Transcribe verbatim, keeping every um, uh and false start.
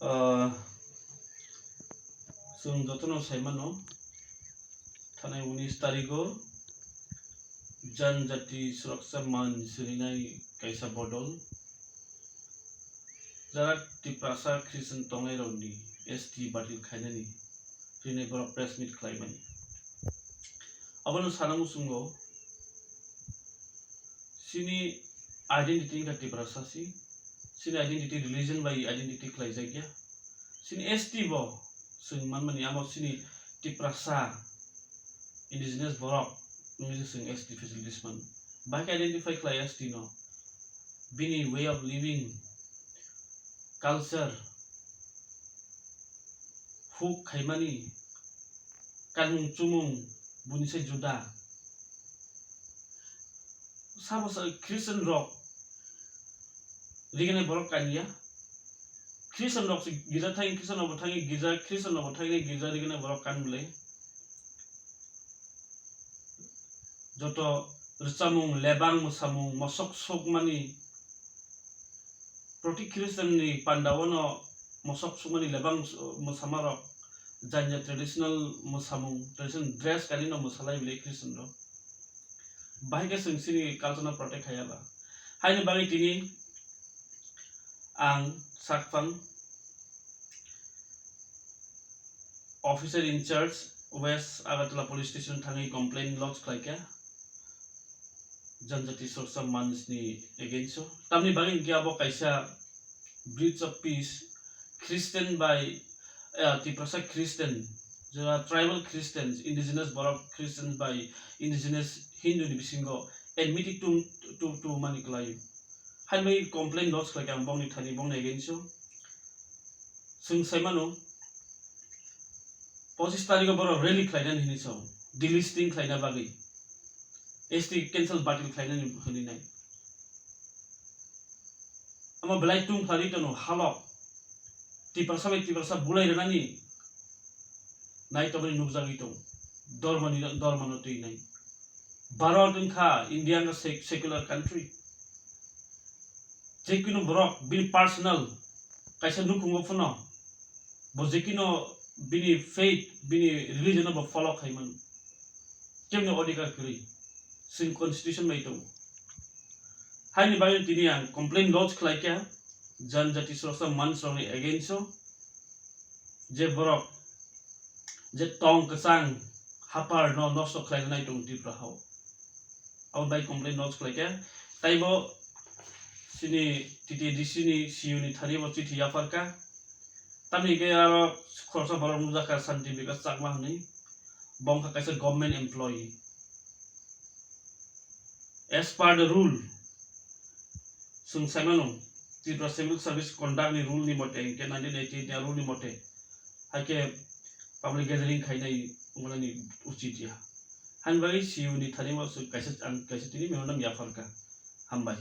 Ah, chwng jotono sai mano, thanai unis tarigo Janjati Suraksha Manch rinai kaisa bodol, jara Tiprasa Christian tongnairokni S T batil khainani rinai borok press meet khlaimani. Abono sana muchungo, chini identity wngkha Tiprasa si, chini identity religion bai identity khlaijakya, chini S T bo chwng manmani, amo chini Tiprasa indigenous borok wngwi se chwng S T facilities mano. Bahai khe identify khlai S T no, bini way of living, culture, huk khaimani, kanmung chumung buni se juda. Sabo sa Christian rok rigene borok kanya. Christian rok se girja thang, Christian rok bo thang, girja, Christian rok bo thang, girja rigene borok kan bwle. Joto rwchapmung, lebang mwsamung, mosok sokmani, proti Christian ni panda o no mosok sokmani lebang mwsamarok, janya traditional mwsamung, traditional dress kanwi no mwsalai bwle Christian rok. Bahai khe chwng chini culture no protect khaiya ba. Haini bagwi tini ang sakphang officer in charge West Agartala Police Station thangwi complaint lodge khlaikha Janjati Suraksha Manch ni against o. Tamni bagwi hinkhe abo kaisa breach of peace, Christian bai, eh, Tiprasa Christian, jora tribal Christians, indigenous borok Christian bai indigenous Hindu ni bisingo enmity tung, tung, tung mani kwlai. Haini bagwi complaint lodge khlaikha ang bongni thani, bongni against o. Chwng sai mano, pochis tarikh o borok rally khlainani hinwi chong, delisting khlaina bagwi, S T cancel batil khlainani hwnwi nai. Omo belai tungphlarwi tono halok, Tiprasa bai Tiprasa bulai rwnani nai tongmani nukjagwi tong, dormani, dormano twi nai. Bharat wngkha, India wngkha sec-, secular country. Jekunu borok bini personal kaisa nukhungo phano bo jekino bini faith, bini religion no bo follow khai mano. Kemni odhikar kwrwi, chwng constitution bai tongo. Haini bagwi tini ang complaint lodge khlaikha Janjati Suraksha Manch rokni against o, je borok je tong kwchang hapar no nosto khlaina nai tongo Tripura hao. Abo bai complaint lodge khlaikha. Taibo chini T T A D C ni C E O ni thani bo chithi yapharkha. Tamni hwnkhe aro khoroksa borok nukjakha Shanti Bikash Chakma hwnwi. Bo wngkha kaisa government employee. As per the rule, chwng sai mano, Tripura Civil Service Conduct ni rule ni mote, hwnkhe nineteen eighty-eight ni rule ni mote, hai khe public gathering khainai wngmani uchit ya. Haini bagwi C E O ni thani bo kaisa, ang kaisa tini memorandum yapharkha. Hambai.